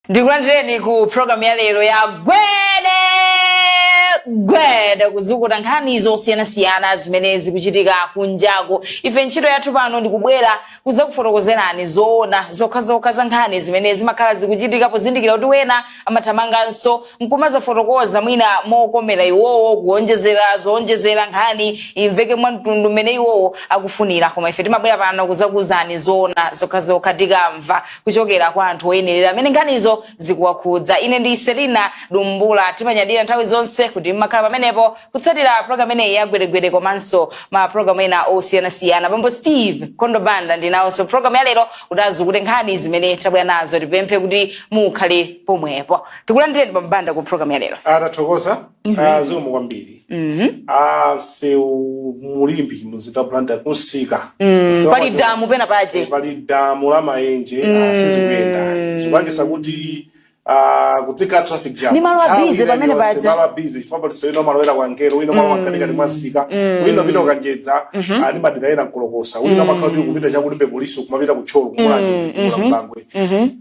Ndikulandireni ku programu ya lero ya Gwede Gwede, kuzukuta nkhani zosiyanasiyana zimene zikuchitika kunjako. Ife ntchito yathu pano ndikubwera kuzakufotokozerani zoona zokhazokha za nkhani zimene zimakhala zikuchitika, pozindikira kuti wena amathamanganso nkumazafotokoza mwina mokomera iwowo, kuonjezera zoonjezera, nkhani imveke mwa mtundu mmene iwowo akufunira. Koma ife timabwera pano kuzakuuzani zoona zokhazokha tikamva kuchokera kwa anthu oyenerera amene nkhanizo zikuwakhudza. Ine ndi Selina Dumbula. Timanyadira nthawi zonse kuti mmakhala pamenepo kutsatira programu ineyi ya Gwedegwede komanso ma programu ena osiyanasiyana. Bambo Steve Kondobanda ndinawonso programu ya lero kuti azukute nkhani zimene tabwera nazo. Tipemphe kuti mukhale pomwepo. Tikulandireni, Bambo Banda, ku programu ya lero. Atathokoza, zikomo kwambiri. Nsewu mulimbi mzinda wa Blantyre kunsika. Msewu Pali damu pena pache. Pali damu la maenje, sizikuyenda, zikupangisa kuti kudzika traffic jam. Ndi malo a Nthawi busy ina pamene iliyonse, paja. malo a busy chifukwa pali wina umalowera kwa Ngelo, wina umalowa mkatikati mwa msika, wina upita kuKanjedza, ndi madera ena Nkolokosa, wina umakhala kuti kupita chakulimbe polisi, kumapita kuTcholo, kuMulanje, kuchikula, kuBangwe.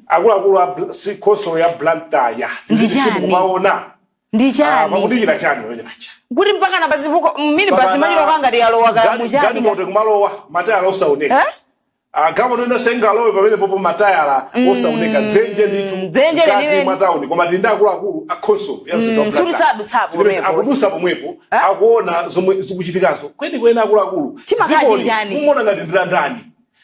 Akuluakulu a khonsolo ya Blantyre, tiziti Chani? Simukumaona? Ndi chani? Pakudikira chani pamene paja? Kuti mpaka na pazivuko minibasi machito kangati yalowa ka muchani? Galimoto kumalowa matayala osaoneka. Eh? Galimoto ino sengalowe pamene popo matayala osaoneka, dzenje ndithu Dzenje mkati lenileni. mwa tawuni. Koma tili ndi akuluakulu a khonsolo ya mzinda wa Suti Blantyre. sadutsapo Timene pomwepo. Akudusa pomwepo, Eh? akuona zomwe zikuchitikazo. Kwenikweni akuluakulu, Chimakhala dzikoli chili chani? mumaona ngati ndi la ndani?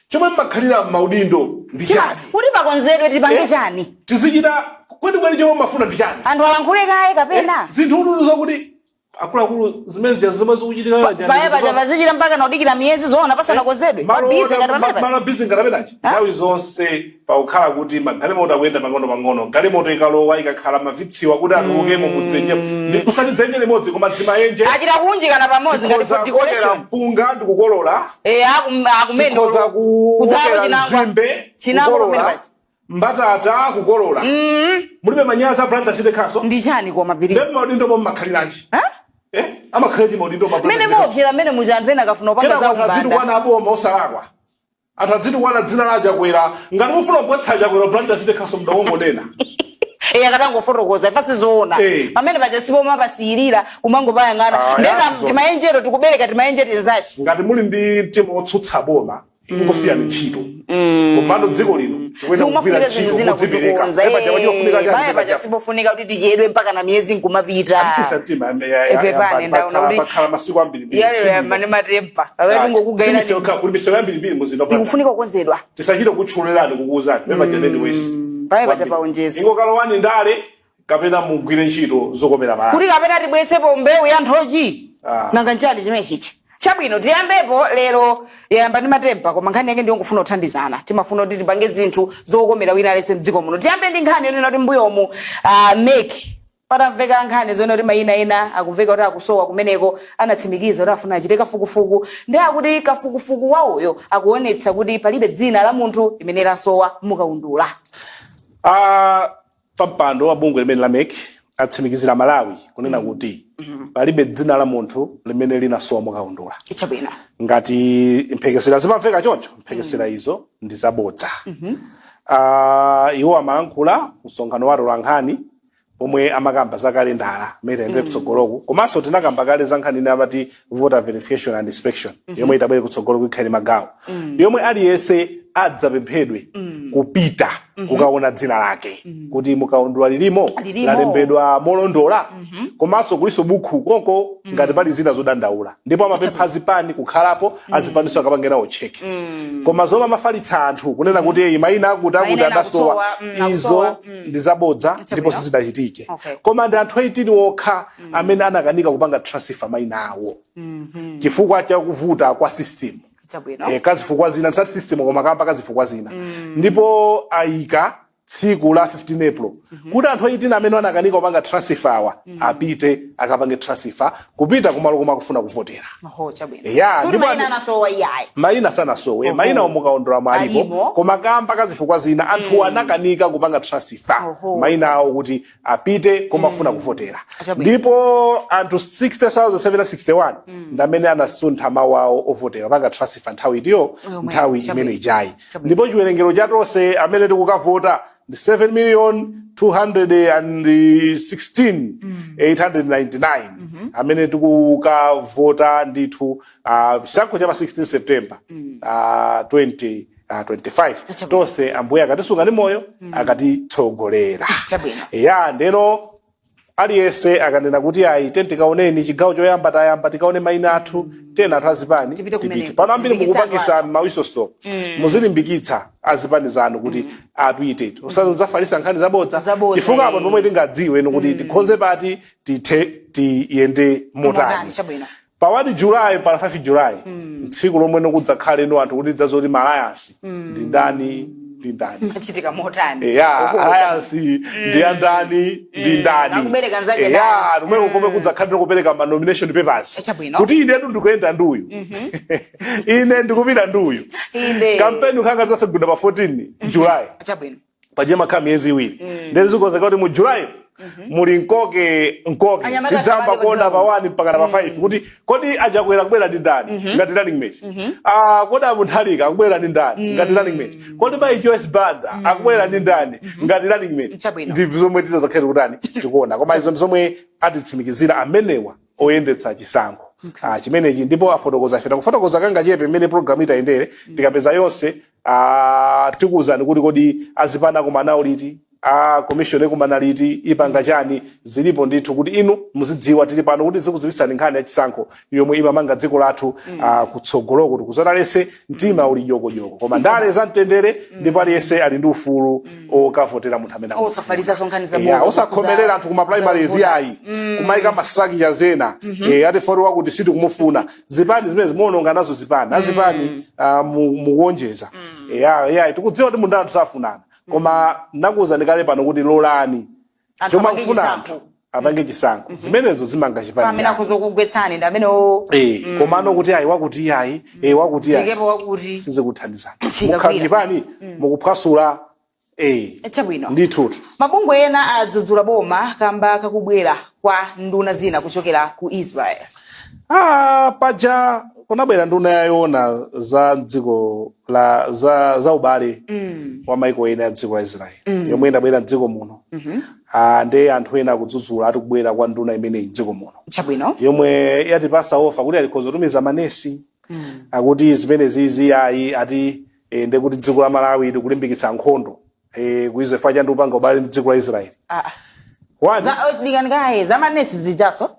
Chomwe mmakhalira maudindo ndi chani? Kuti pakonzedwe tipange Eh? chani? Tizichita kwenikweni chomwe mafuna ndi chani? Anthu alankhule kaye kapena? Zinthu ululu zakuti akuluakulu zimene zija zomwe zikuchitika. Paya paja pazichita mpaka naudikira miyezi zoona pasanakonzedwe? Pa busy ngati pamene pasi. Malo busy ngati amenachi, nthawi zonse pakukhala kuti magalimoto akuyenda pang'ono pang'ono. Galimoto ikalowa ikakhala mavitsiwa kuti atulukemo mudzenje, kusati dzenje limodzi koma dzimaenje. Achita kunjikana pamodzi ngati Tikhoza for decoration. kuokera mpunga ndikukolola. Eh, akumene Tikhoza kudzala kuokera chinangwa. nzimbe, Chinangwa pamene kukolola paja. mbatata, kukolola. Mulibe manyazi a Blantyre City Council? Ndi chani koma, please? Ndi maudindo momwe makhaliranji? Ha? Eh, amakhaliranji maudindo ma Mene moopsera mmene muja, anthu ena akafuna kupanga Kena za anthu umbanda. adzitukwana aboma osalakwa, anthu adzitukwana dzina la Chakwera. Ngati mufuna kugwetsa Chakwera, Blantyre City Council mdakongonena. Eh, akatangofotokoza ifa sizoona. Pamene paja sipoma pasiyirira kumangopayang'ana. Ah, Ndeka ya, sizoona. timaenjero tikubereka timaenje tinzachi. Ngati muli ndi mtima wotsutsa boma, ingosiyani ntchito. Komano dziko lino tikuyenera kugwira Siumafunika zinthu ntchito zina modzipereka. kuzikonza. Eh, paja pachofunika chani? Paya paja sipofunika kuti tichedwe mpaka na miyezi nkumapita. Amphisa mtima. Epepani, ndaona kuti Pakhala masiku ambirimbiri. Yalero yamane matempa kapena tingokugaira. Kuli misewu yambirimbiri muzinda wa Blantyre. Ikufunika kukonzedwa. Tisachite kutchulirani, kukuuzani pamene paja ndi wesi. Pamene paja paonjeza. Ingokalowani ndale kapena mugwire ntchito zokomera Malawi. Kuti kapena tibwesepo mbewu ya nthochi. Ah. Nanga nchani chimene chichi? Chabwino, tiyambepo lero. Yayamba ndi matempa, koma nkhani yake ndiyongofuna kuthandizana. Timafuna kuti tipange zinthu zokomera wina aliyense mdziko muno. Tiyambe ndi nkhani yonena kuti mbuyomu MEC, patamveka nkhani zoona kuti mayina ena akumveka kuti akusowa kumeneko, anatsimikiza kuti afuna achite kafukufuku, ndi akuti kafukufuku wawoyo akuonetsa kuti palibe dzina la munthu limene lasowa mukaundula. Pampando wa bungwe limene la MEC atsimikizira Malawi kunena kuti palibe dzina la munthu limene linasowa mukaundula. Ngati mphekesera zimamveka choncho, mphekesera izo ndi zabodza. Iwo amalankhula msonkhano wa atolankhani pomwe amakamba za kalendala imene tayendere kutsogoloku, komanso tinakamba kale za nkhani ine amati voter verification and inspection yomwe itabwere kutsogolo kuikhale magawo yomwe aliyense adzapemphedwe kupita kukaona dzina lake kuti mukaundula lilimo, Lilimo. lalembedwa molondola, komanso kuliso bukhu konko ngati pali zina zodandaula. Ndipo amapempha azipani kukhalapo, azipaniso akapange nawo check. Koma zomwe amafalitsa anthu kunena kuti eyi, mayina akuti akuti Mayina ena adasowa, akusowa, izo akusowa. ndi zabodza ndipo sizidachitike. Koma ndi anthu 18 okha amene anakanika kupanga transfer mayina awo chifukwa chakuvuta kwa system. Kazifukwa zina, tisati system, koma kamba kazifukwa zina. Ndipo ayika tsiku la 15 April kuti anthu 18 amene anakanika kupanga transfer awa apite akapange transfer kupita kumalo komwe akufuna kuvotera. Oho, chabwino. Ya, Suti ndipo mayina anasowa iyayi? Mayina sanasowe. Mayina omukaundula alipo. Alimo. Koma kamba kazifukwa zina anthu anakanika kupanga transfer mayina awo kuti apite koma afuna kuvotera. Ndipo anthu 60,761 ndi amene anasuntha mawu awo ovotera, panga transfer nthawi itiyo? Yomwe, Nthawi chabwino. imene ijayi. Ndipo chiwerengero cha tonse amene tikukavota ndi 7 million 216 899 amene tikukavota ndithu chisankho cha pa 16 September 20 25. Tonse Ambuye akatisunga ndi moyo, akatitsogolera. Ya, ndeno aliyense akanena kuti ayi, tiyeni tikaoneni chigawo choyamba, tayamba tikaone mayina athu, tena anthu azipani Tipite kumeneko. Tipite. Pano ambiri Limbikitsa mukupangisa anthu. Mawisoso, muzilimbikitsa azipani zanu kuti apite, usazafalisa nkhani zabodza. Zabodza, Chifukwa apo pomwe tingadziwe ino kuti tikhonze pati, tithe tiyende motani. Motani, chabwino. Pa 1 July, pa 5 July, tsiku lomwe nokudzakhale ino anthu kuti dzazoti ma alliance ndi ndani ndi ndani. Machitika motani? Ya. Oho. Alliance ndi ya ndani ndi ndani. Akubereka nzake Ya, kumene komwe kudzakhale nokupereka ma nomination papers kuti inetu ndikuyenda ndi uyu, ine ndikupita ndi uyu. Kampeni ukhanga zasegunda pa 14 July. Paja makhala miyezi 2, ndeti zikonzeka kuti mu July muli nkoke nkoke. Anyamata Tidzamba atabale kuona pa pa 1 mpaka na pa 5 kuti kodi aChakwera kubwera ndi ndani ngati running mate? Ah, kodi aMutharika akubwera ndi ndani ngati running mate? Kodi mayi Joyce Banda akubwera ndi ndani ngati running mate? Ndi zomwe titazakhale kutani tikuona, koma izo ndi zomwe atitsimikizira amenewa oyendetsa chisankho chimenechi, ndipo afotokoza. Ife takufotokoza kangachepe mmene program itayendere. Tikapeza yonse, tikuwuzani kuti kodi azipani kumana liti, a commission ikumana liti, ipanga chani. Zilipo ndithu kuti inu muzidziwa. Tili pano kuti zikudziwitsani nkhani ya chisankho yomwe imamanga dziko lathu kutsogoloko. Tikuzona lese mtima uli jokojoka, koma ndale za mtendere, ndipo aliyense ali ndi ufulu okavotera munthu amene akufuna. Osafalitsa nkhani za Yeah, bodza, osakhomerera anthu kuma primaries ayi, kumayika ma structures ena, ati fori wakuti sitikumufuna. Zipani zimene zimuononga nazo zipani azipani, mukuonjeza. Yeah, tikudziwa kuti munthu anthu safunana, koma nakuwuzani kale pano kuti lolani Anthu chomwe apange akufuna chisankho. anthu apange chisankho, zimenezo zimanga chipani Amene chanu. akhoza kugwetsani ndi amenewo. Komano kuti ayi wakuti ayi, wakuti ayi, Tikepo wakuti sizikuthandizani. Sikakwira. Mukhala chipani mukuphwasula. Chabwino. Ndithutu. Mabungwe ena adzudzula boma kamba kakubwera kwa nduna zina kuchokera ku Israel. Paja kunabwera nduna yayona za dziko la za ubale wa maiko ena ya dziko la Israel yomwe inabwera mdziko muno. Nde anthu ena akudzudzula ati kubwera kwa nduna imeneyi mdziko muno yomwe yatipasa offer kuti alikhoza kutumiza manesi, akuti zimene zizi ayi, ati ndekuti dziko la Malawi likulimbikitsa nkhondo ku Israel facha ndi kupanga ubale ndi dziko la Israel. One, Dikani za manesi zijaso,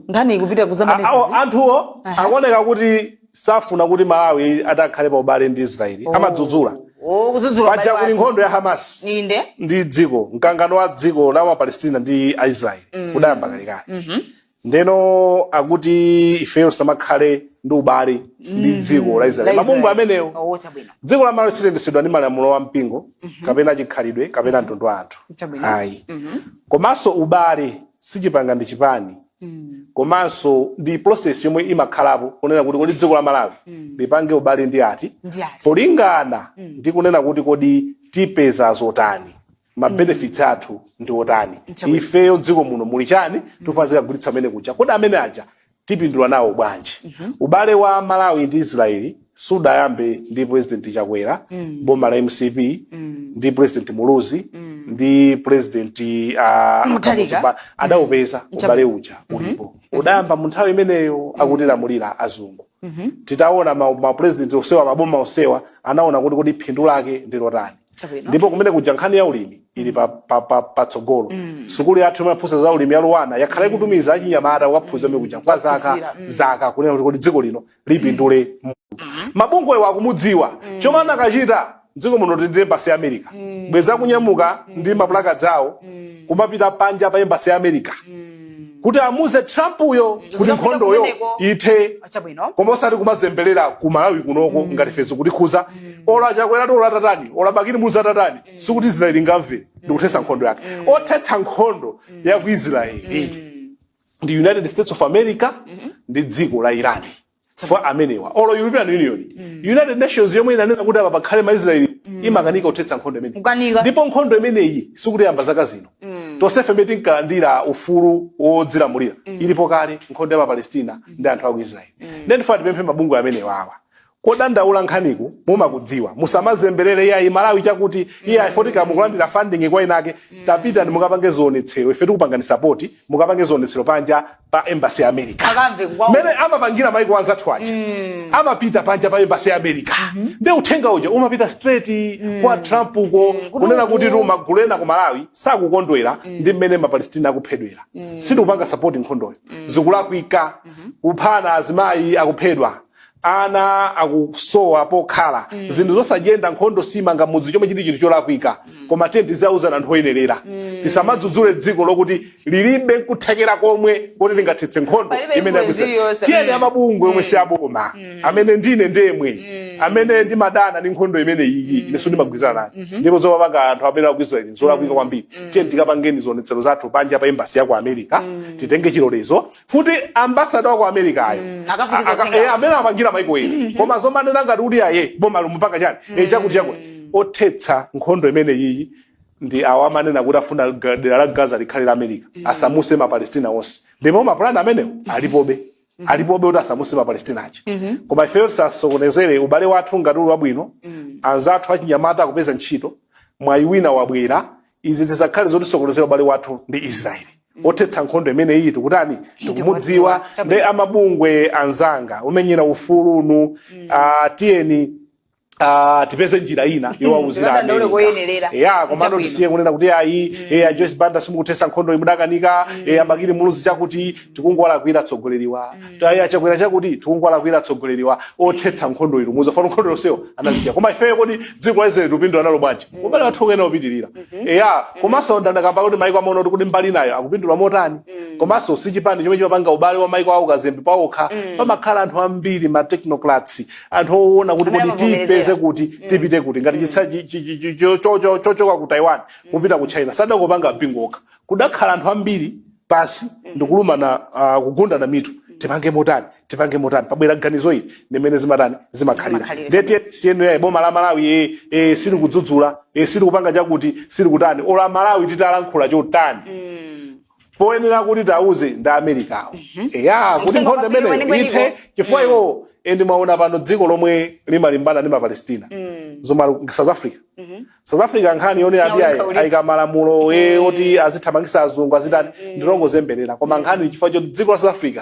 nkhani ikupita ku za manesi. Anthuwo akuoneka kuti safuna kuti Malawi atakhale pa ubale ndi Israeli, amadzudzula. Oh, kudzudzula Paja ubale kuli wathu. nkhondo ya Hamas ndi dziko, mkangano wa dziko la Palestina ndi Aisraeli kudayamba kalekale. Ndeno akuti ifeyo samakhale ndi ubale ndi dziko la Israeli, La mabungwe Israel. amenewo. Oh, chabwino. Dziko la Malawi siliyendetsedwa ndi malamulo a mpingo kapena chikhalidwe kapena mtundu wa anthu. Ayi. Komanso ubale sichipanga ndi chipani, komanso ndi process yomwe imakhalapo kunena kuti kodi dziko la Malawi lipange ubale ndi ati, Ndi ati. polingana ndi kunena kuti kodi tipeza zotani, ma benefits athu ndi otani, ifeyo mdziko muno muli chani, tifuna zikagulitsa amene kuja, kodi amene aja tipindula nawo bwanji? Ubale wa Malawi ndi Israeli sudayambe ndi President Chakwera, boma la MCP, ndi President Muluzi ndi President Mutharika. Kamuzu. Adawupeza ubale uja ulipo, udayamba mu nthawi imeneyo akutilamulira azungu. Titaona ma president osewa, maboma osewa anaona kuti kodi phindu lake ndi lotani. Ndipo kumene kuja nkhani ya ulimi ili patsogolo. Sukulu yathu imaphunzitsa za ulimi ya Luwana yakhala ikutumiza achinyamata kukaphunzira kumene kuja kwa zaka Kuphunzira, zaka, kunena kuti kodi dziko lino lipindule. Mabungwewa akumudziwa chomwe anakachita mdziko muno ndi embassy ya America, bweza kunyamuka ndi ma placard awo kumapita panja pa embassy ya America kuti amuze Trump uyo kuti Zikafika nkhondoyo kumeneko. ithe, koma osati kumazembelera ku Malawi kunoko ngati fezo kutikhuza. Ola Chakwera, ola tatani, ola Bakili Muluzi tatani, sikuti Israeli ingamve ndikuthetsa nkhondo yake. Othetsa nkhondo ya ku Israeli ndi United States of America ndi dziko la Iran for amenewa, olo European Union, United Nations yomwe inanena kuti apa pakhale maisraeli imakanika kuthetsa nkhondo imeneyi. Kukanika. Ndipo nkhondo imeneyi sikuti yamba zaka zino. Tonsefe imene tinkalandira ufulu wodzilamulira ilipo kale nkhondo ya Mapalestina ndi anthu aku Israeli. Then ndifuna tipemphe mabungwe amenewa awa Kodandaula nkhaniku mumakudziwa, musamazemberere iyayi Malawi chakuti iyayi fotika mukulandira funding kwa inake. Tapita ndi mukapange zionetsero, ife tikupangani support, mukapange zionetsero panja pa embassy ya America. Akamve kwawo. Mmene amapangira maiko anzathu aja, amapita panja pa embassy ya America, ndi uthenga uja umapita straight kwa Trump uko, kunena kuti tu magulu ena ku Malawi sakukondwera ndi mmene Mapalestina akuphedwera, sitikupanga support nkhondoyo, zikulakwika, kuphana, azimayi akuphedwa, ana akusowa pokhala, zinthu zosajenda, nkhondo simanga mudzi, chomwe chili chinthu cholakwika. Koma tiye tizauzana anthu oyenerera, tisamadzudzule dziko lokuti lilibe nkuthekera komwe kuti lingathetse nkhondo Palibe imene influence iliyonse. Tiyeni amabungwe omwe si aboma, amene ndine ndemwe amene ndimadana ndi nkhondo imene iyi, ine sindimagwirizana nayo, ndipo zomapanga anthu amene aku Israeli zolakwika kwambiri. Tiyeni tikapangeni zionetsero zathu panja pa embassy ya ku America, titenge chilolezo kuti ambassador wa ku America ayo akafikisa uthenga. Amene apangira maiko ena. Koma zomanena ngati kuti aye boma lumupanga chani, chakuti chakuti, othetsa nkhondo imene iyi ndi awo amanena kuti afuna dera la Gaza likhale la America, asamuse Mapalestina onse. Ndipo mapulani amenewo alipobe, alipobe kuti asamuse Mapalestina aja. Koma ifeyo tisasokonezere ubale wathu ngati uli wabwino. Anzathu achinyamata akupeza ntchito, mwayi wina wabwera, izi zisakhale zotisokonezera ubale wathu ndi Israeli. Othetsa nkhondo imene iyi tikutani? Tikumudziwa. Ndi amabungwe anzanga omenyera ufulu unu, tiyeni tipeze njira ina yowauzira Tikadandaule America. koyenerera. Ya, komano Chabwino. tisiye kunena kuti ayi, a Joyce Banda simukuthetsa nkhondo, imudakanika, a Bakili Muluzi chakuti, tikungowalakwira atsogoleriwa. Ayi, achakwera chakuti, tikungowalakwira atsogoleriwa. Othetsa nkhondo inu muza fana nkhondo yonseyo anaziya. Koma ifeyo kodi dziko la Israeli tikupindula nalo bwanji? Ubale wathu ukena upitirira. Eya, komanso ndandakamba kuti maiko amaona kuti mbali nayo akupindula motani. Komanso si chipani chomwe chimapanga ubale wa maiko awo kazembe pawokha, pamakhala anthu ambiri, ma technocrats, anthu oona kuti Amene kodi amavomerezera. tipeze kuti tipite kuti ngati chitsa chochoka ku Taiwan kupita ku China, sadangopanga mpingo okha, kudakhala anthu ambiri pasi ndikulumana, kugundana mitu, tipange motani, tipange motani, pabwera ganizo ili, ndimene zimatani, zimakhalira. Zimakhalira. Ndetiye siyenu boma la Malawi sili kudzudzula, sili kupanga chakuti, sili kutani, ola Malawi titalankhula chotani, poyenera kuti tauze ndi Amerikawo, eya, kuti Uthenga nkhondo ukafike imeneyo kwenikweniko. ithe, chifukwa iwo endi mwaona pano dziko lomwe limalimbana ndi Mapalestina zomwe South Africa. South Africa nkhani yone ati ayi Nawo ayika malamulo oti azithamangisa azungu, azitani, ndilongozemberera. Koma nkhani chifukwa choti dziko la South Africa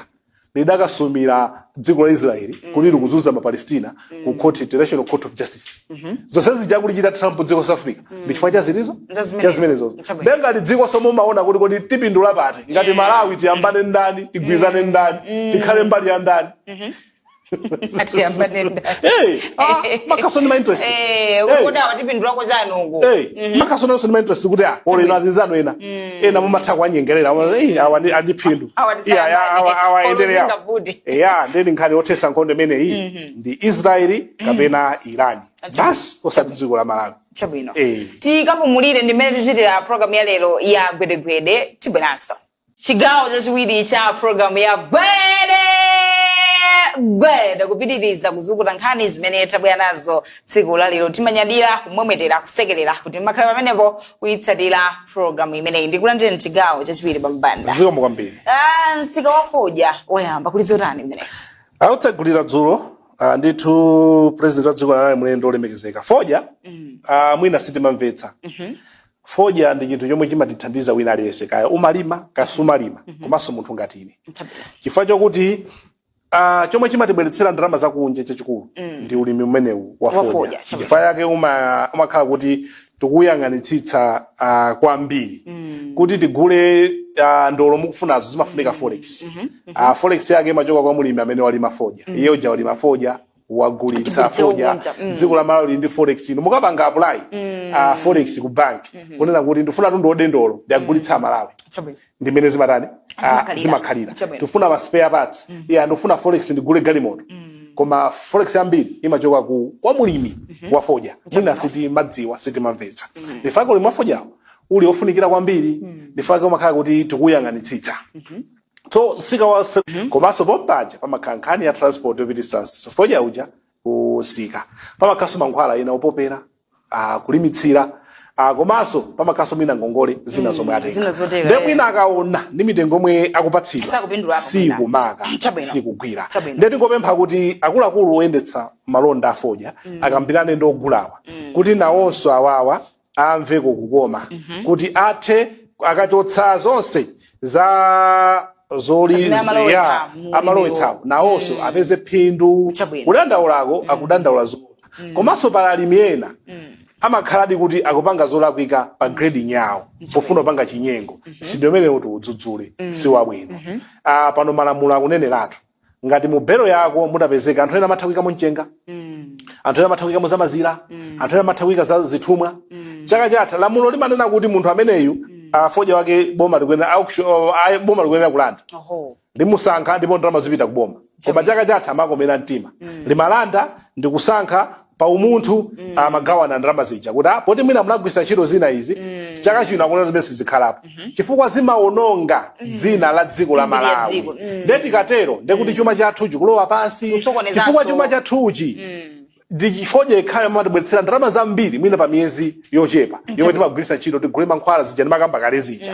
lidakasumira dziko la Israeli kuti likuzunza Mapalestina ku court, International Court of Justice. Zonse zija kulichita Trump dziko la South Africa ndi chifukwa cha zilizo Za zimenezo. cha zimenezo. Chabwino. Ngati dziko somwe umaona kuti kodi tipindula pati ngati Malawi, tiyambane ndani, tigwirizane ndani, tikhale mbali ya ndani? Atiyambane ndani? Hey, makaso ndi ma interest. Kodi awa tipindulako chani uku? Hey, makaso naso ndi ma interest kuti olo ino azinzano ena ena mumatha kuwanyengerera. Hey, awa ndi andiphindu. Awa Iya, awa awa Olo endelea. zingavute. Eya, ndeni nkhani yothesa nkhondo imeneyi ndi Israeli kapena Iran basi, osati dziko la Malawi. Chabwino. Eh. Tikapumulire ndi mmene tichitira program ya lero ya Gwedegwede. Tibweranso chigawo chachiwiri cha program ya Gwede Gwede, kupitiriza kuzukuta nkhani zimene tabwera nazo tsiku la lero. Timanyadira, kumwemwetera, kusekerera kuti makhala pamenepo kuyitsatira program imeneyi. Ndikulandire chigawo chachiwiri, Bambanda. Zikomo kwambiri. Ah, msika wa fodya wayamba, kuli zotani imeneyi? Autsegulira dzulo, ndithu president wa dziko lanali mlendo olemekezeka. Fodya, mwina sitimamvetsa. Fodya ndi chinthu chomwe chimatithandiza wina aliyense, kaya umalima kaya sumalima, komanso munthu ngati ine, chifukwa chokuti chomwe chimatibweretsera ndalama zakunja chachikulu ndi ulimi umenewu wa Wa fodya. fodya, chabwino. Chifukwa yake umakhala kuti tikuyang'anitsitsa kwambiri kuti tigule ndolo mukufunazo, zimafunika forex. Forex yake imachoka kwa mulimi amene walima fodya. Iye uja walima fodya, wagulitsa Atibulitse fodya. ukunja. Dziko la Malawi lili ndi forex. Ino mukapanga apply forex ku bank, kunena kuti ndifuna tundu ndolo ndiyagulitsa Malawi, ndimene zimatani? Zimakhalira. Zimakhalira. Chabwino. Tifuna ma spare parts, iya, ndifuna forex ndigule galimoto. Koma forex yambiri imachoka ku kwa mulimi wa fodya. Mwina sitimadziwa, sitimamvetsa. Ndifake ulimi wa fodyawo uli ofunikira kwambiri, ndifake umakhala kuti tikuyang'anitsitsa. So msika wa komanso pompaja pamakhala nkhani ya transport yopititsa fodya uja kusika, pamakhalanso mankhwala ena opopera, kulimitsira. Komanso pamakhalanso mwina ngongole zina zomwe atenga. Zina zotero, Nde mwina akaona ndi mitengo omwe akupatsidwa Sakupindulapo. sikumaka, sikugwira. Nde tingopempha kuti akuluakulu oyendetsa malonda afodya akambirane ndi ogulawa kuti nawonso awawa amveko kukoma, kuti athe akachotsa zonse za zoli Zimene amalowetsa ya, mu amalowetsawo, nawonso apeze phindu. Kudandaulako akudandaula zoona, komanso pali alimi ena amakhaladi kuti akupanga zolakwika pa grading yawo pofuna kupanga chinyengo. Mchitidwe umene kuti udzudzule si wabwino. Pano malamulo akuneneratu ngati mu belo yako mutapezeka, anthu ena amatha kuyikamo mchenga, anthu ena amatha kuyikamo za mazira, anthu ena amatha kuyika za zithumwa. Chaka chatha lamulo limanena kuti munthu ameneyu fodya wake boma likuyenera auction, boma likuyenera kulanda, limusankha ndipo ndalama zipita kuboma. Koma chaka chatha amakomera mtima, limalanda ndi kusankha pa umunthu, amagawana ndalama zija kuti poti mwina munagwisa ntchito zina izi. Chaka chino akunena zimene sizikhalapo chifukwa zimaononga dzina la dziko la Mbiri ya Malawi. dziko. Nde tikatero ndekuti chuma chathu chikulowa pansi, Kusokonezanso. chifukwa chuma chathuchi ndi fodya yekhayo amatibweretsera ndalama zambiri mwina pa miyezi yochepa yomwe timagwiritsa ntchito tigule mankhwala zija ndimakamba kale zija,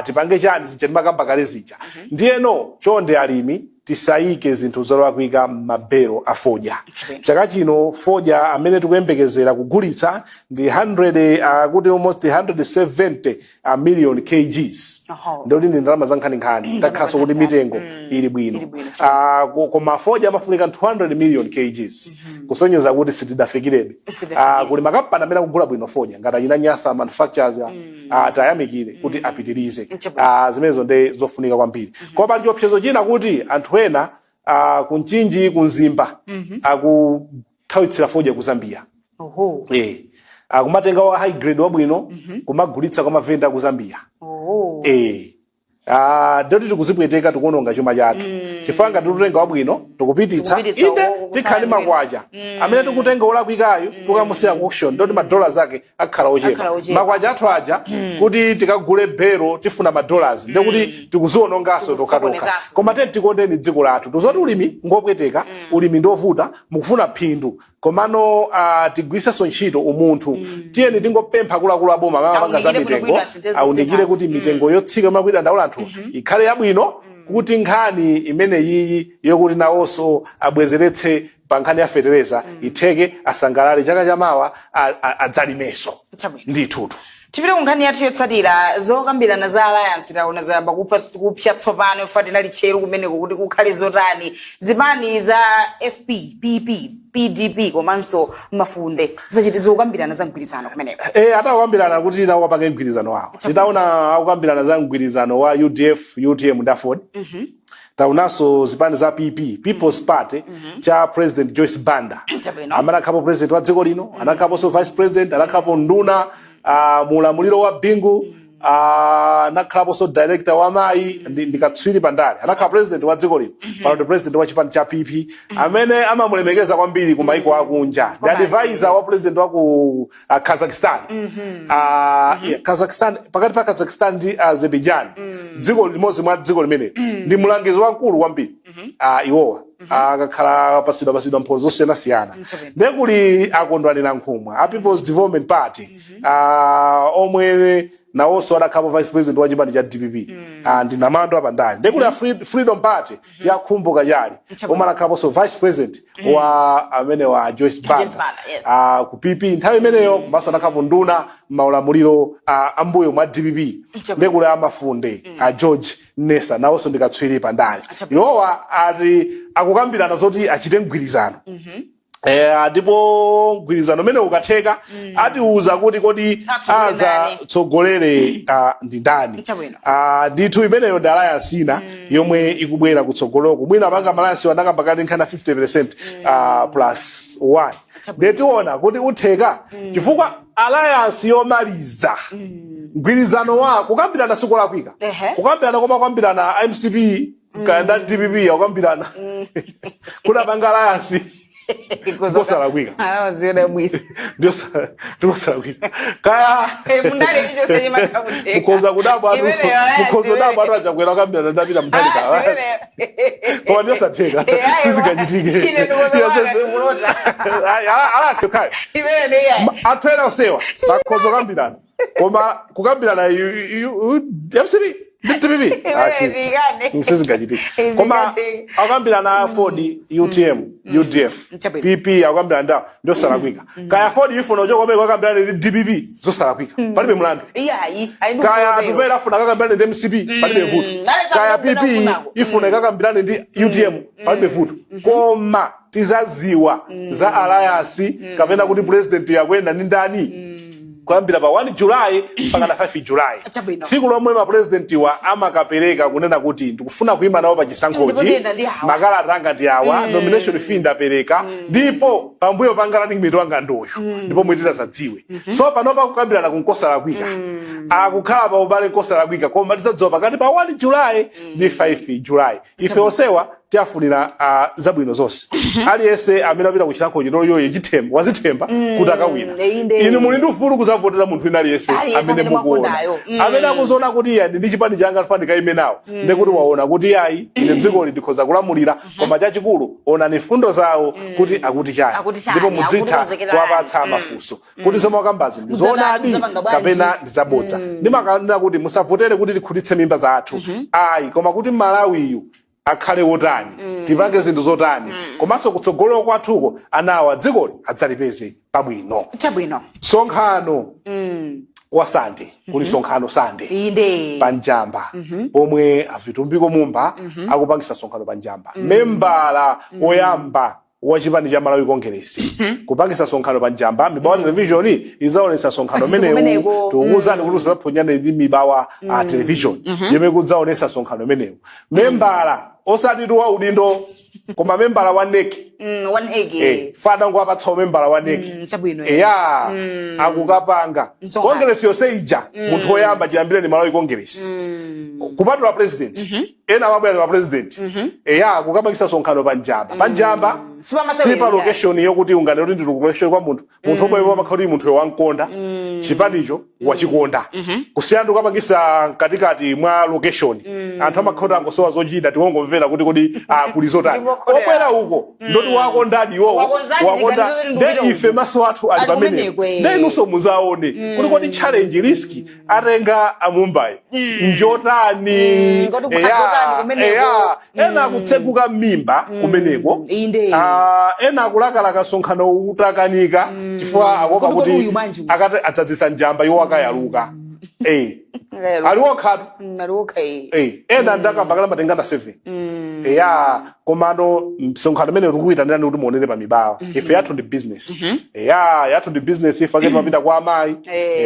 tipange chani zija ndimakamba kale zija. Ndiyeno chonde alimi, tisayike zinthu zolakwika m'mabelo a fodya. Chaka chino fodya amene tikuyembekezera kugulitsa ndi 100, kuti almost 170 million kgs. Ndikuti ndi ndalama za nkhaninkhani, takhaso kuti mitengo ili bwino. Ili bwino. Koma fodya amafunika 200 million kgs, kusonyeza kuti sitidafikirebe. Sitidafikire. Kuli makampani amene akugula bwino fodya ngati achina Nyasa Manufacturers, tayamikire kuti apitirize. Zimenezo ndi zofunika kwambiri. Koma pali chiopsezo china kuti anthu ena ku Mchinji, ku Mzimba, akuthawitsira fodya ku Zambia. Akumatenga wa high grade wabwino kumagulitsa kwa mavenda ku Zambia. Ndoti tikuzipweteka, tikuononga chuma chathu, chifukwa ngati tikutenga wabwino tikupititsa, Tikupititsa inde, tikhala ndi makwacha. Amene tikutenga olakwikayo tukamusiya ku auction, ndoti madollars ake akhala Akhala ochepa. ochepa. Makwacha athu aja kuti tikagule bero tifuna madollars, ndekuti tikuziononganso tokhatokha. Tikusokonezanso. Koma teni tikondeni dziko lathu. Tuzoti ulimi ngopweteka, ulimi ndovuta, mukufuna phindu, komano tigwisenso ntchito umunthu. Tiyeni tingopempha akuluakulu aboma amene amapanga za Aunikire mitengo, bwinobwino, asinthe aunikire zisinthazi. kuti mitengo yotsika imakwira ndaula anthu ikhale yabwino, kuti nkhani imene yiyi yokuti nawonso abwezeretse pa nkhani ya fetereza itheke, asangalale chaka chamawa adzalimenso. Ndithutu. Tipite ku nkhani yathu yotsatira. Zokambirana za alliance taona zayamba kupsa tsopano. Ife tinali tcheru kumeneko kuti kukhale zotani. Zipani za FP, PP, PDP komanso Mafunde zachita zokambirana za mgwirizano kumeneko. Atakambirana kuti nawo apange mgwirizano wawo. Titaona akukambirana za mgwirizano wa UDF, UTM ndi AFORD, taonanso zipani za PP, People's Party, cha President Joyce Banda, amene akhalapo president wa dziko lino, anakhalaponso vice president, anakhalapo nduna muulamuliro wa Bingu, anakhalaponso director wa mayi, ndi katswiri pandale, anakhala president wa dziko lino, pano ndi president wa chipani cha PP, amene amamulemekeza kwambiri ku maiko akunja. Ndi advisor wa president wa ku Kazakhstan. Yeah, Kazakhstan, pakati pa Kazakhstan ndi Azerbaijan, dziko limodzi mwa dziko limene ndi mulangizi wamkulu kwambiri. Iwowa akakhala pasidwa pasidwa mphoto zosiyanasiyana. Ndiye kuli Akondwani Nankhumwa a People's Development Party, omwe nawonso adakhalapo vice president wa chipani cha DPP, ndi namando apandali. Ndiye kuli a Freedom Party ya Khumbo Kachali, omwe anakhalaponso vice president wa amene wa Joyce Joyce Banda, Banda, yes. Ku PP nthawi imeneyo, komanso anakhalapo nduna maulamuliro ambuyo mwa DPP. Ndiye kuli Amafunde, a George Nessa, nawonso ndi katswiri pandale. Iwowa ati akukambirana zoti achite mgwirizano. Ndipo mgwirizano umene ukatheka atiuza kuti kodi Atsogolere ndani? azatsogolere ndi ndani. Ndithu imeneyo ndi alliance ina yomwe ikubwera kutsogoloko. Mwina apanga alliance anakamba kati nkhana 50% plus 1. Ndetiona kuti utheka, chifukwa alliance yomaliza mgwirizano wa kukambirana sikolakwika. Kukambirana, koma kukambirana MCP kaya DPP akukambirana kuti apanga alliance. Nkosalakwika. Aziyodabwisa. Ndikosalakwika kaya. Mundale chichonse chimatha kutheka. Mukhoza kudabwa atu. Imeneyo, aya, Mukhoza kudabwa zimeneyo. atu achakwera akambirana ndapita Mutharika. Koma ndiyosatheka. Sizingachitike. Ine ndikuona ndikulota. Alasi okhayo. Imene ndi iyayi. Anthu ena osewa bakhoza kukambirana, koma kukambirana MCP ndi DPP Imene ndikane. sizingachitike. Koma Sizingachitike. akukambirana AFORD, UTM, UDF, Chabwino. PP akukambirana ndawo, ndiyosalakwika. Kaya AFORD ifuna uchokomeko akambirana ndi DPP, zosalakwika, palibe mlandu. Iyayi, ali ndi Kaya ufulu. Atupele afuna kakambirane ndi MCP, palibe vuto. Nale Kaya sakupenda PP kufunako. ifuna kakambirane ndi UTM, palibe vuto. Koma tizaziwa za alliance kapena kuti president yakwenda ndi ndani kuyambira pa 1 July mpaka na 5 July, Chabwino. tsiku lomwe mapresidentiwa amakapereka kunena kuti ndikufuna kuyima nawo pa chisankhochi, Ndikutenda ndi awa. Makalata anga ndi awa, nomination fee ndapereka, ndipo pambuyo panga running mate wanga ndoyo, ndipo mwitira zadziwe. So panopa kukambirana kunkosalakwika, akukhala pa ubale nkosalakwika, koma tizadziwa pakati pa 1 July ndi 5 July. Ife osewa tiafunira zabwino zonse aliyense amene apita ku chisankhochi noyoyo chithemba wazithemba kuti akawina. Inde. Inu muli ndi ufulu kuzavotera munthu wina aliyense Aliyense amene amene mukuona, mwakondayo. Amene akuzoona kuti iye ndi chipani changa ndifuna ndikayime nawo, ndekuti waona kuti ayi, ine dzikoli ndikhoza kulamulira. Koma chachikulu, onani fundo zawo kuti akuti chani, Akuti chani, ndipo mudzitha akutikonzekerani. kuwapatsa mafunso kuti zomwe wakambazi ndizoonadi Mudzapanga bwanji? kapena ndizabodza. Ndimakanena kuti musavotere kuti tikhutitse mimba zathu, ayi, koma kuti Malawiyu akhale wotani, tipange zinthu zotani, komanso kutsogolo kwathuko anawa dzikoli adzalipeze pabwino. Chabwino. Sonkhano wa Sande, kuli sonkhano Sande panjamba, pomwe aVitumbiko Mumba akupangisa sonkhano panjamba, membala woyamba wa chipani cha Malawi Congress kupangisa sonkhano panjamba. Mibawa Television izaonesa sonkhano Achiti umenewu. Kumeneko. Tikukuwuzani kuti usaphonyane ndi Mibawa Television yomwe kudzaonesa sonkhano umenewu. Membala, osati tu wa udindo, koma membala wa NEC. One egg. Fada nguwapatsa umembala wa NEC. Chabwino. Eya, akukapanga Msonkhano. Congress yonse ija, munthu woyamba chiyambire ni Malawi Congress kupatula president, ena amabwera ndi ma president. Eya, kukapangisa sonkhano panjamba, panjamba. Sipamasewera. Sipa location yokuti ungane kuti ndiri location kwa munthu, munthu omwe amakhala kuti munthu wankonda chipanicho, wachikonda, kusiyana ndi kukapangisa mkatikati mwa location, anthu amakhala kuti angosowa zochita, tiwongomvera kuti kodi kuli zotani. Ndikokholera. Obwera uko ndoti wakondadi iwowo. Wakonzadi Wakonda. chiganizo kuti Nde ndikupita ife uku. maso athu ali Ali pamenepo. kumeneko, eh. Nde inunso muzaone kuti kodi challenge, risk atenga amumbai njotani. Kodi Eya, kukhadzotani kumeneko. Eya, ena akutseguka m'mimba kumeneko. Ah, ena akulakalaka msonkhano utakanika chifukwa akuopa Kodi kuti uyu bwanji uyu? Akati adzadzisa njamba, iwo akayaluka. Ali okhatu. Ali okay. Ena ndakamba kala matengana 7. Eya, komano msonkhano umene tikuyitanirani kuti muonere pa Mibawa, ife yathu ndi business. Eya, yathu ndi business. Ife ake timapita kwa amayi,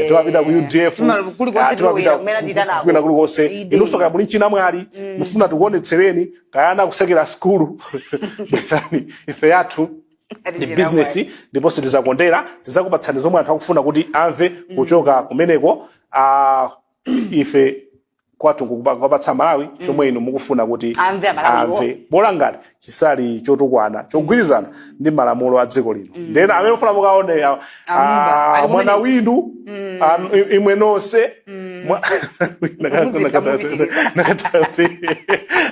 timapita ku UDF, Kulikonse timapita tilowera kumene tiyitanako. kwina kulikonse. Inunso kaya muli mchinamwali, mufuna tikuonetsereni, kaya ana kusekera skulu, bwerani. Ife yathu ndi business, ndipo sitizakondera, tizakupatsani zomwe anthu akufuna kuti amve kuchoka kumeneko. Ife kwathu nkukupatsa Malawi chomwe inu mukufuna kuti amve Amalawiwo. Amve, bola ngati chisali chotukwana, chogwirizana ndi malamulo a dziko lino. Ndena amene mufuna mukaone Amumba. Ali mwana kumeneko. windu, imwe nonse Muzita mupitiriza. Nakatati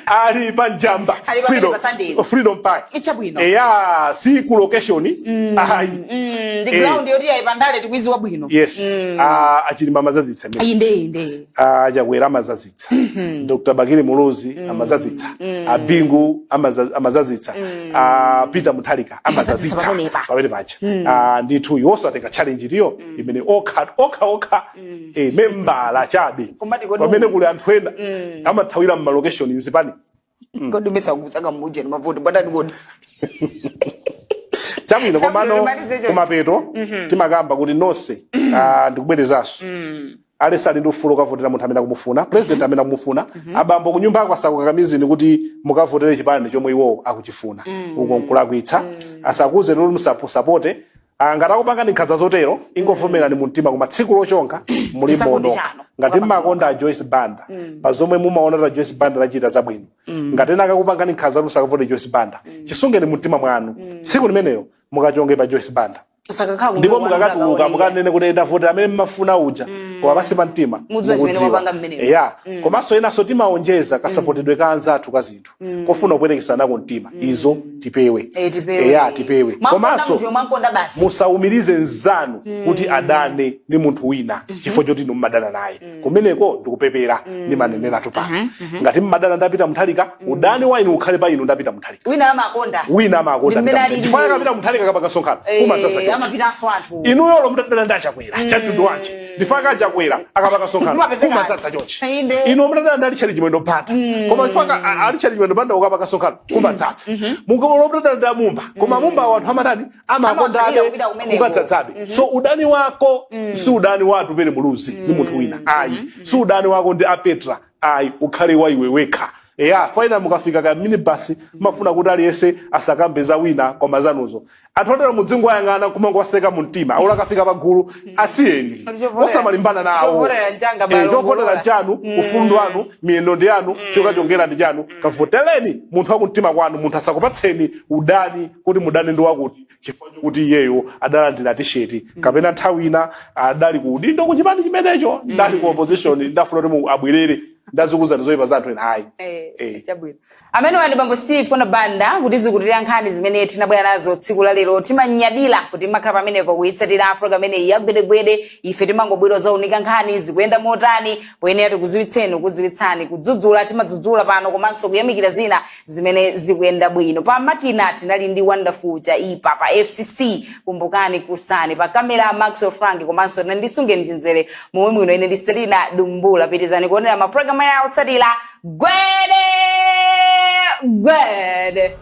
ali panjamba. Ali pamene pa Sunday. Freedom Park. Chabwino. Eya, si ku location ayi. Ndi ground yoti ayipandale tikuiziwa bwino. Yes. Ah, achilima amazazitsa imene. Inde. Achakwera amazazitsa, Dr Bakili Muluzi amazazitsa, Abingu amazazitsa, Peter Mutharika amazazitsa. Pamenepa. Pamene paja. Ndithu iwonso atenga challenge itiyo imene okha okha okha, membala chabe, Komati kodi pamene kuli anthu ena amathawira mma location nzipani. Kodi umesa kusaka muje ni mavuto bwana kodi? Chabwino. Chabwino, Komano timalize choncho. kumapeto timakamba kuti nonse, ndikubwerezanso, aliyense ali ndi ufulu kavotera munthu amene akumufuna, president amene akumufuna. Abambo kunyumba ako asakukakamizeni kuti mukavotere chipani chomwe iwowo akuchifuna, uko nkulakwitsa. Asakuze kuti musapote. Ah, ngati akupangani nkhanza zotero, ingovomerani mu mtima, koma tsiku lochonga mulimbo Chisankho ndi nokha. chanu. Ngati mmakonda a Joyce Banda, pa zomwe mumaona ta Joyce Banda lachita zabwino, ngati ena akakupangani nkhanza kuti musakavote Joyce Banda, chisungeni mu mtima mwanu. Tsiku limeneyo mukachonge pa Joyce Banda. Sakakhala Ndipo kumbuyo kwanu. mukakatuluka, Mukakaonera. mukanene kuti ndavotera amene mmafuna uja, koma pansi pa mtima Mudziwa chimene mukudziwa. mwapanga mmenemo. Ya, komanso enanso timaonjeza kasapotedwe ka anzathu ka zinthu kofuna kupwetekesana nako mtima. Izo tipewe. Eh, tipewe. Ya, tipewe. Mwankonda Komanso munthuyo, mwankonda basi. Musawumirize nzanu kuti adane ndi munthu wina chifukwa choti inu mmadana naye. Kumeneko ndikupepera. Ndimaneneratu pano, ngati mmadana ndi a Peter Mutharika, udani wa inu ukhale pa inu ndi a Peter Mutharika. Wina amakonda. Wina amakonda. Ndi mmene alili. Chifukwa akapita Mutharika kapanga msonkhano, kumadzaza choncho. Amapitanso anthu. Inuyo mutadana ndi Achakwera, chamtundu wanji? Ndifaka Achakwera akapanga msonkhano, Kumapezeka kumadzaza chonchi. Inde. Inu mutadana ndi a Richard Chimwendo Banda, koma chifukwa a Richard Chimwendo Banda ukapanga msonkhano, kumadzaza. Mukaona mutadana ndi Amumba, koma Mumba anthu amatani? Amakondabe. Amatsatira kupita kumeneko. Kukadzadzabe. So udani wako si udani wa Atupele Muluzi ndi munthu wina, ayi. Si udani wako ndi apetra, ayi. Ukhale wa iwe wekha. Eya, faina mukafika ka minibus, mafuna kuti aliyense asakambe za wina koma zanuzo. Anthu otero mudzingoyang'ana kumangowaseka mu mtima. Aula akafika pagulu, asiyeni. Osamalimbana nawo. Chovotera njanga Eh, chovotera balongolola. chanu, ufundu wanu, miyendo ndi yanu, chokachongera ndi chanu. Kavotereni munthu wakumtima kwanu. Munthu asakupatseni udani kuti mudane ndi wakuti chifukwa chokuti iyeyo adalandira tisheti kapena nthawi ina adali ku udindo ku chipani chimenecho, ndali ku opposition, ndafuna kuti abwerere, ndazikuza ndizoyipa za anthu ena, ayi. Eh, Eh. chabwino. Amene ndi bambo Steve Konda Banda kutizukutira nkhani zimene tinabwera nazo tsiku la lero. Timanyadira kuti makhala pamenepo kuyitsatira program imeneyi ya Gwedegwede. Ife timangobwera zaunika nkhani zikuyenda motani poyenera tikuziwitseni, kuziwitsani, kudzudzula timadzudzula pano, komanso kuyamikira zina zimene zikuyenda bwino. Pa makina tinali ndi Wonderful Chaipa, pa FCC Kumbukani Kusani, pa kamera Maxwell Frank, komanso nandisungeni chinzere momwe mwino. Ine ndi Selina Dumbula. Pitizani kuonera mapulogalamu ena otsatira. Gwede gwede.